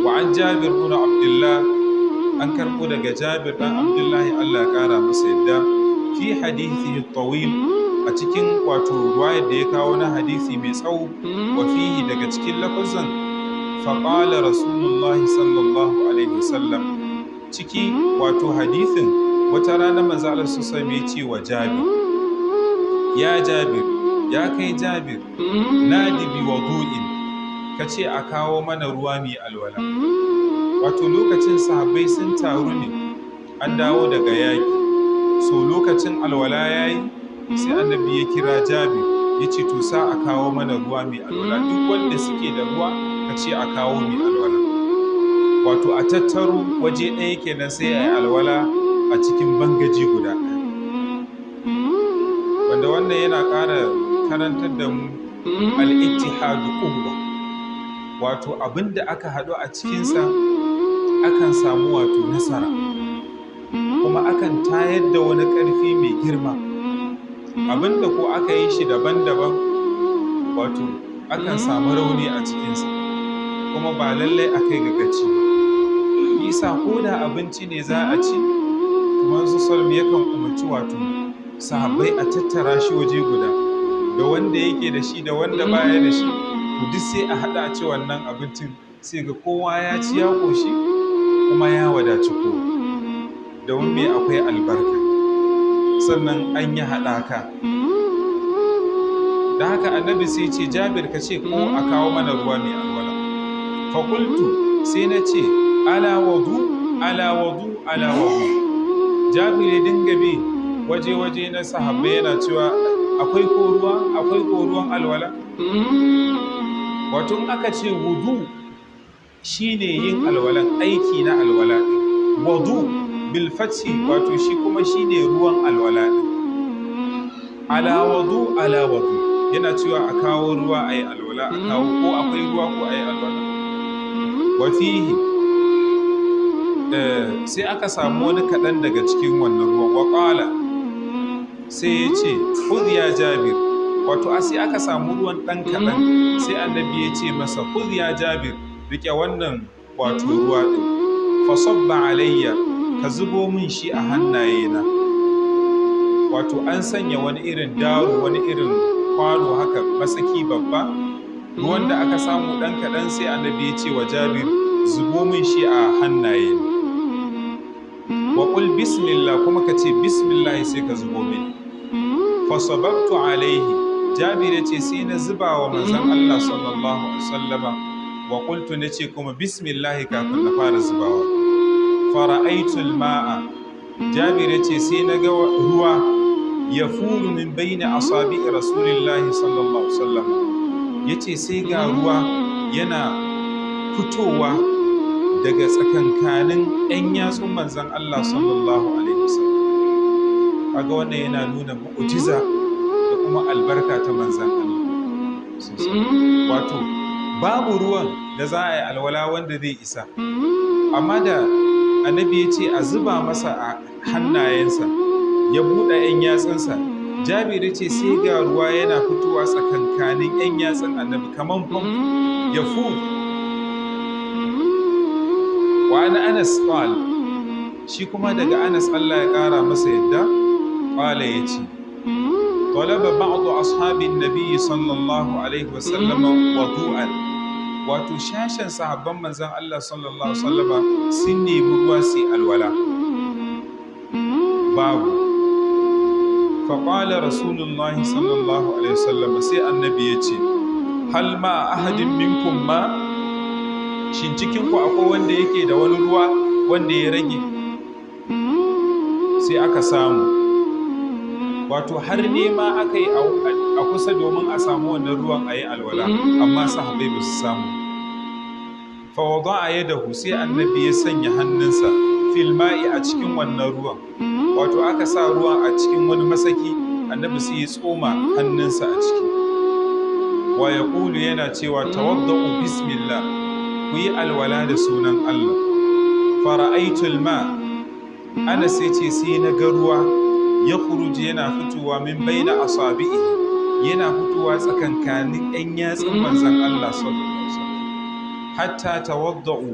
Wa an Jabir ibn Abdullah, an karɓo daga Jabir ɗan Abdullahi, Allah ya ƙara masa yadda, fi hadithihi tawil, a cikin wato ruwayar da ya kawo na hadisi mai tsawo, wa fihi, daga cikin lafazan, faqala Rasulullahi sallallahu alaihi wasallam, ciki wato hadithin wata rana manzo Allah sallallahu alaihi ya ce wa Jabir, ya Jabir, ya kai Jabir, nadi bi wudu'in, kace a kawo mana ruwa mai alwala. Wato lokacin sahabbai sun taru ne, an dawo daga yaƙi, so lokacin alwala yayi, sai annabi ya kira Jabir ya ce to sa a kawo mana ruwa mai alwala, duk wanda suke da ruwa ka ce a kawo mai alwala. Wato a tattaro waje ɗaya kenan, sai a yi alwala a cikin bangaji guda ɗaya. Wanda wannan yana ƙara karantar da mu al-ittihadu quwwa, wato abinda aka haɗu a cikinsa akan samu wato nasara, kuma akan tayar da wani ƙarfi mai girma. Abinda ko aka yi shi daban-daban, wato akan samu rauni a cikinsa, kuma ba lallai a kai ga gaci ba. Isa ko da abinci ne za a ci, manzo sallam yakan umarci wato sahabbai a tattara shi waje guda, da wanda yake da shi da wanda baya da shi, to duk sai a haɗa a ci wannan abincin, sai ga kowa ya ci ya ƙoshi kuma ya wadaci kowa. Domin me? Akwai albarka, sannan an yi haɗaka. Da haka annabi sai ce, Jabir, ka ce ko a kawo mana ruwa mai alwala. Fakultu, sai na ce, ala wadu, ala wadu, ala wadu. Jabir ya dinga bi waje-waje na sahabbai yana cewa akwai ko ruwa, akwai ko ruwan alwala. Wato in aka ce wudu shine yin alwalan, aiki na alwala ɗin. Wadu bil fathi, wato shi kuma shine ruwan alwala ɗin. Ala wadu, ala wadu, yana cewa a kawo ruwa a yi alwala, a kawo ko akwai ruwa ko a yi alwala. Wa fihi, sai aka samu wani kaɗan daga cikin wannan ruwan. Wa qala, sai ya ce, khudh ya Jabir. Wato a sai aka samu ruwan ɗan kaɗan, sai annabi ya ce masa, khudh ya Jabir, rike wannan wato ruwa ɗin. Fasabba alayya, ka zubo min shi a hannayena. Wato an sanya wani irin daro, wani irin kwano haka, masaki babba, ruwan da aka samu ɗan kaɗan, sai annabi ya ce wa Jabir, zubo min shi a hannayena. Wa qul bismillah, kuma ka ce bismillah sai ka zubo min. Fasababtu alaihi, Jabir ya ce sai na zuba wa manzon Allah sallallahu alaihi wasallama, wa qultu, nace kuma bismillah kafin na fara zubawa. Fara'aitul ma'a, Jabir ya ce sai na ga ruwa, ya furu min bayna asabi'i rasulillahi sallallahu alaihi wasallam, yace sai ga ruwa yana fitowa daga tsakankanin 'yan yatsun manzon Allah sallallahu alaihi wasallam. Kaga wannan yana nuna mu'jiza da kuma albarka ta manzon Allah. Wato babu ruwan da za a yi alwala wanda zai isa, amma da annabi ya ce a zuba masa a hannayensa, ya buɗe 'yan yatsunsa, Jabir ya ce sai ga ruwa yana fitowa tsakankanin 'yan yatsun annabi kaman famfo, ya fu. Wa an Anas qal, shi kuma daga Anas, Allah ya ƙara masa yadda, qala, ya ce, talaba ba'du ashabin nabi sallallahu alaihi wasallam wudu'an, wato shashen sahabban manzon Allah sallallahu alaihi wasallama sun nemi ruwa su alwala, babu. Faƙala rasulullahi sallallahu alaihi wasallam, sai annabi ya ce, hal ma ahadin minkum ma, shin cikin ku akwai wanda yake da wani ruwa wanda ya rage? Sai aka samu, wato har nema aka yi a kusa domin a samu wannan ruwan a yi alwala, amma sahabbai ba su samu. Fa wada'a yadahu, sai annabi ya sanya hannunsa, fil ma'i, a cikin wannan ruwan. Wato aka sa ruwan a cikin wani masaki, annabi sai ya tsoma hannunsa a ciki. Wa yaqulu, yana cewa, tawadda'u bismillah, ku yi alwala da sunan Allah. Fara'aitul ma, Anas ya ce sai na ga ruwa, ya khuruji, yana fitowa, min baina asabi'i, yana fitowa tsakankanin 'yan yatsun manzon Allah sallallahu alaihi wasallam, hatta tawadda'u,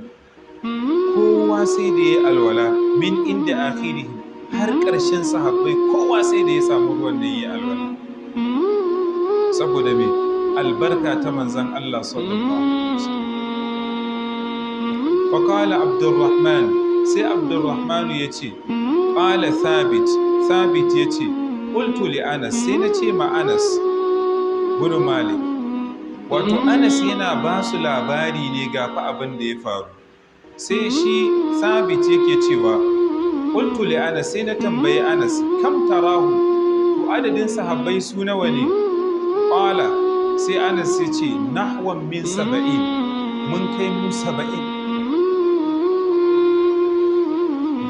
Kowa sai da ya alwala min inda akhirihim, har ƙarshen sahabbai kowa sai da ya samu ruwan da ya yi alwala. Saboda me? Albarka ta manzan Allah sallallahu alaihi wasallam. Faqala Abdurrahman, sai Abdurrahman ya ce, qala Thabit, Thabit ya ce, qultu li Anas, sai na ce ma Anas bin Malik. Wato Anas yana ba su labari ne ga fa abin da ya faru. Sai shi Thabit yake cewa, qultu li Anas, sai na tambayi Anas, kam tarahu, to adadin sahabbai su nawa ne? Qala, sai Anas ya ce, nahwan min 70, mun kai mu 70.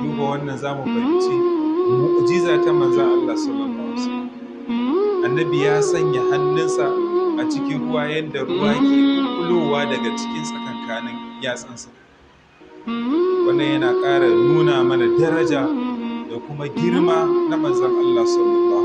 Duba wannan zamu fahimci mu'jiza ta manzon Allah sallallahu alaihi wasallam. Annabi ya sanya hannunsa a cikin ruwa yadda ruwa ke kulkulowa daga cikin tsakankanin yatsansa. Wannan yana ƙara nuna mana daraja da kuma girma na manzon Allah sallallahu